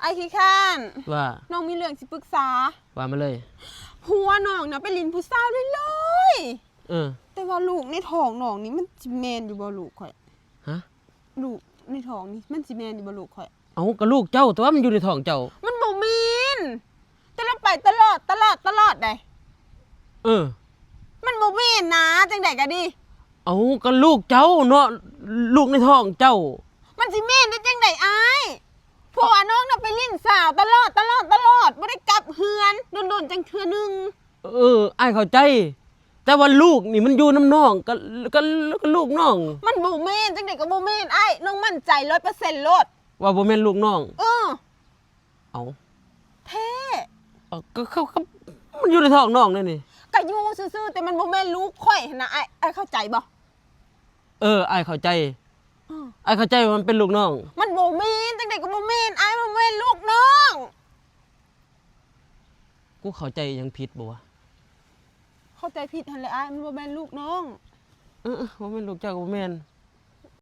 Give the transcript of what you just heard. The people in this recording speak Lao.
ອ້າຍຂີ້ຄ້ານ ວ່າ ນ້ອງມີເລື່ອງຊິປຶກສາ ວ່າມາເລີຍ ຜົວນ້ອງນະໄປຫຼິ້ນຜູ້ສາວເລື້ອຍໆ ເອີ ແຕ່ວ່າລູກໃນທ້ອງນ້ອງນີ້ມັນຊິແມ່ນຢູ່ບໍ່ລູກຂ້ອຍ? ຮະ? ລູກໃນທ້ອງນີ້ມັນຊິແມ່ນຢູ່ບໍ່ລູກຂ້ອຍ? ເອົ້າ ກໍລູກເຈົ້າ ແຕ່ວ່າມັນຢູ່ໃນທ້ອງເຈົ້າ ມັນບໍ່ແມ່ນ ແຕ່ລາວໄປຕະຫຼອດ ຕະຫຼອດ ຕະຫຼອດໃດ໋ ເອີ ມັນບໍ່ແມ່ນນາ ຈັ່ງໃດກໍດີ ເອົ້າ ກໍລູກເຈົ້າເນາະ ລູກໃນທ້ອງເຈົ້າ ມັນຊິແມ່ນໄດ້ຈັ່ງໃດອ້າຍ? ຜົວນ້ອງນະໄປຫຼິ້ນສາວຕະຫຼອດ ຕະຫຼອດ ຕະຫຼອດ ບໍ່ໄດ້ກັບເຮືອນ ດົນໆຈັ່ງເທື່ອໜຶ່ງ ເອີ ອ້າຍເຂົ້າໃຈ ແຕ່ວ່າລູກນີ້ມັນຢູ່ນຳນ້ອງ ກໍ ກໍ ກໍລູກນ້ອງ ມັນບໍ່ແມ່ນ ຈັ່ງໃດກໍບໍ່ແມ່ນອ້າຍ ນ້ອງໝັ້ນໃຈຮ້ອຍເປີເຊັນໂລດ ວ່າບໍ່ແມ່ນລູກນ້ອງ ເອີ ເອົ້າ ແທ້ ເອົ້າ ກໍ ກໍ ກໍມັນຢູ່ໃນທ້ອງນ້ອງເດ້ນີ້ ກໍຢູ່ຊື່ໆ ແຕ່ມັນບໍ່ແມ່ນລູກຂ້ອຍຫັ້ນນະ ອ້າຍ ອ້າຍເຂົ້າໃຈບໍ່? ເອີ ອ້າຍເຂົ້າໃຈ ເອີ ອ້າຍເຂົ້າໃຈວ່າມັນເປັນລູກນ້ອງ ມັນບໍ່ແມ່ນ ຈັ່ງໃດກໍບໍ່ແມ່ນ ອ້າຍ ມັນບໍ່ແມ່ນລູກນ້ອງ ກູເຂົ້າໃຈຫຍັງຜິດບໍ່ວະ? ເຂົ້າໃຈຜິດຫັ້ນແຫຼະອ້າຍ ມັນບໍ່ແມ່ນລູກນ້ອງ ເອີ ບໍ່ແມ່ນລູກເຈົ້າກໍບໍ່ແມ່ນ